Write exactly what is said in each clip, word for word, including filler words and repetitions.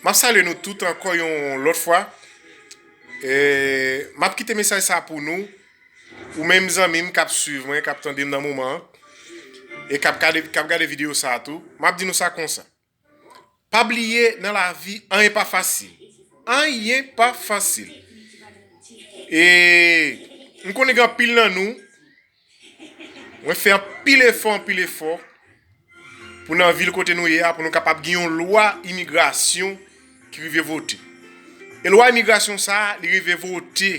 M ap salye nou tout ankò yon lòt fwa. E, m ap kite mesaj sa pou nou. Ou menm zanmi m k ap swiv mwen, k ap tande m nan moman an, e k ap gade, k ap gade videyo sa a tou, m ap di nou sa konsa. Pa bliye, nan lavi, anyen pa fasil. Anyen pa fasil. E m konnen gen anpil nan nou, mwen fè anpil efò, anpil efò, pou nan vil kote nou ye a, pou nou kapab gen yon lwa imigrasyon ki rive vote. E lwa imigrasyon sa a, li rive vote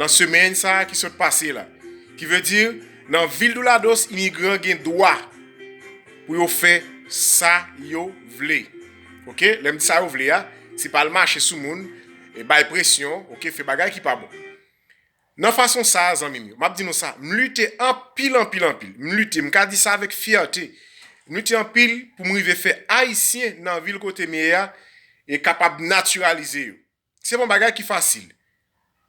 nan semèn sa a ki sot pase la. Ki vle di, nan vil Doulados, imigran gen dwa pou yo fè sa yo vle. Oke? Lè m di sa yo vle a, se pa al mache sou moun, e bay presyon, oke, fè bagay ki pa bon. Nan fason sa a, zanmi m yo, m ap di nou sa, m lite anpil, anpil, anpil. M lite, m ka di sa avèk fyète. M lite anpil pou m rive fè Ayisyen nan vil kote m ye a e kapab natiralize yo. Se pa yon bagay ki fasil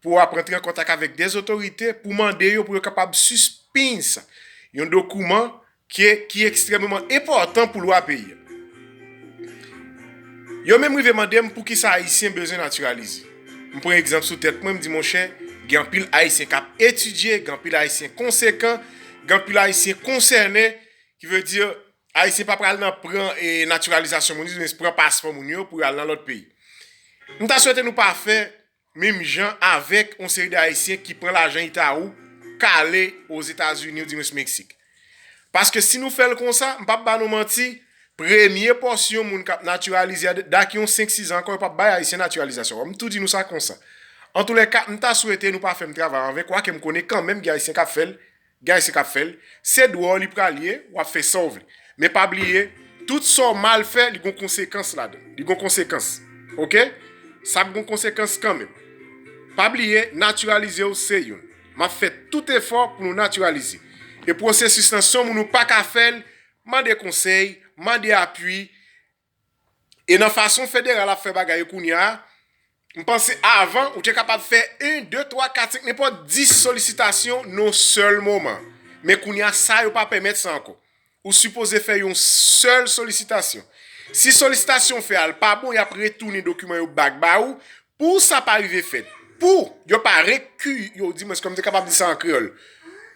pou w ap rantre an kontak avèk de otorite pou mande yo pou yo kapab sispann yon dokiman ki, ki ekstrèmeman enpòtan pou lwa peyi a. Yo menm rive mande m poukisa Ayisyen bezwen natiralize. M pran egzanp sou tèt mwen, m di, monchè, gen anpil Ayisyen k ap etidye, gen anpil Ayisyen konsekan, gen anpil Ayisyen konsène, ki vle di, Ayisyen pa pral nan pran, e, natiralizasyon moun yo, men pran paspò moun yo pou y al nan lòt peyi. M ta swete nou pa fè menm jan avèk yon seri de Ayisyen ki pran lajan eta ou k ale Ozetazini, oudimwens Meksik. Paske si nou fè l konsa, m p ap ba nou manti, premye pòsyon moun k ap natiralize a, daki yon senk sis zan ankò, yo p ap bay Ayisyen natiralizasyon. M tou di nou sa konsa. Antoulèka, m ta swete nou pa fè m travay avèk ou, ke m konnen kanmenm gen Ayisyen k ap fè l, gen Ayisyen k ap fè l. Se dwa w li pral ye, w ap fè sa w vle. Men pa bliye, tout sa w mal fè, li gon konsekans ladan. Li gon konsekans. Oke? Sa ap gon konsekans kanmenm. Pa bliye, natiralize w se youn. M ap fè tout efò pou nou natiralize. E pwosesis lan, si yon moun ou pa ka fè l, mande konsèy, mande apui. E nan fason federal ap fè bagay yo kounye a, m panse avan, ou te kapab fè en, de, twa, kat, senk, nenpòt dis solisitasyon nan yon sèl moman. Men kounye a, sa yo pa pèmèt sa ankò. Ou sipoze fè yon sèl solisitasyon. Si solisitasyon w fè a l pa bon, y ap retounen dokiman yo back ba ou. Pou sa pa rive fèt, pou yo pa reku, yo, oudimwens, kòm m te kapab di sa an kreyòl,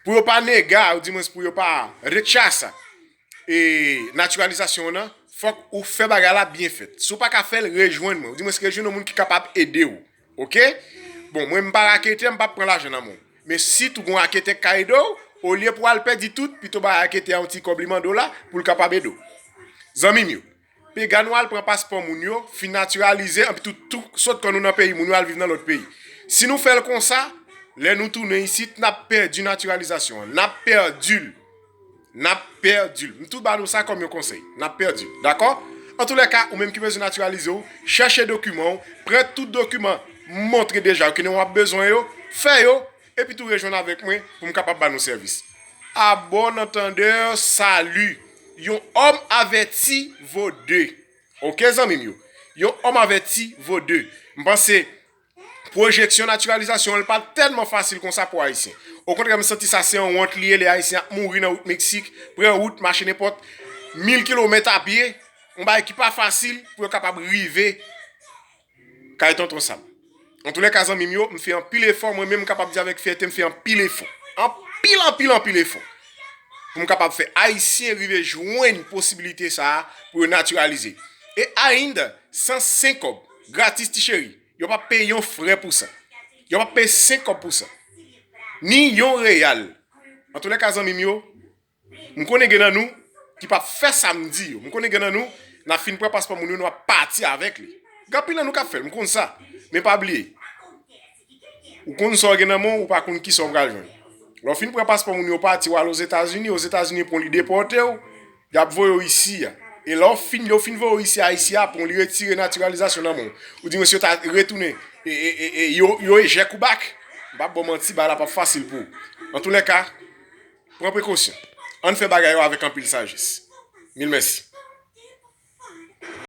pou yo pa nega, oudimwens, pou yo pa rechasa, e, natiralizasyon w nan, fòk ou fè bagay la byen fèt. Si w pa ka fè l, rejwenn mwen. Oudimwens, rejwenn yon moun ki kapab ede w. Oke? Bon, mwen, m pa raketè, m p ap pran lajan nan men w. Men sitou gon raketè k ka ede w, olye pou w al pèdi tout, pito bay raketè a yon ti kòb li mande w la, pou l kapab ede w. Zanmi m yo, pega nou al pran paspò moun yo, fin natiralize, anpi tou, tou sot kò nou nan peyi moun yo, al viv nan lòt peyi. Si nou fè l konsa, lè nou tounen isit, n ap pèdi natiralizasyon an. N ap pèdi l. N ap pèdi l. M tou ba nou sa kòm yon konsèy. N ap pèdi l. Dakò? Antoulèka, ou menm ki bezwen natiralize w, chèche dokiman w, pran tout dokiman m montre deja yo, ki w ap bezwen yo, fè yo, epi tou rejwenn avèk mwen pou m kapab ba nou sèvis. A bon entendeur, salut. Yon òm avèti vo de. Oke, zanmi m yo? Yon òm avèti vo de. M panse pwojeksyon natiralizasyon an, li pa tèlman fasil konsa pou Ayisyen. Okontrè, m santi sa se yon wont li ye, lè Ayisyen ap mouri nan wout Meksik, pran wout, mache nenpòt mil kilomèt a pye, yon bagay ki pa fasil pou yo kapab rive kay Tonton Sam. Antoulèka, zanmi m yo, m fè anpil efò, mwen menm m kapab di avèk fyète, m fè anpil efò. Anpil, anpil, anpil efò. Pou m kapab fè Ayisyen rive jwenn posibilite sa a pou yo natiralize. E ainda, san senk kòb, gratis ti cheri. Yo p ap peye yon frè pou sa. Yo p ap peye senk kòb pou sa. Ni yon reyal. Antoulèka, zanmi m yo, m konnen gen nan nou ki p ap fè sa m di yo. M konnen gen nan nou, n ap fin pran paspò moun yo, nou ap pati avèk li. Gen anpil nan nou k ap fè l, m konn sa. Men pa bliye, ou konn sa w gen nan men w, ou pa konn kisa w pral jwenn. Lè w fin pran paspò moun yo, pati, w al Ozetazini, Ozetazini pran w, li depòte w, y ap voye w isi a. E lè w fin, lè w fin voye w isi a, isi a pran w, li retire natiralizasyon nan men w. Oudimwens yo ta retounen, e, e, e, e, yo, yo ejèk ou back. M p ap ba w manti, bagay la p ap fasil pou ou. Antoulèka, pran prekosyon. Ann fè bagay yo avèk anpil sajès. Mil mèsi.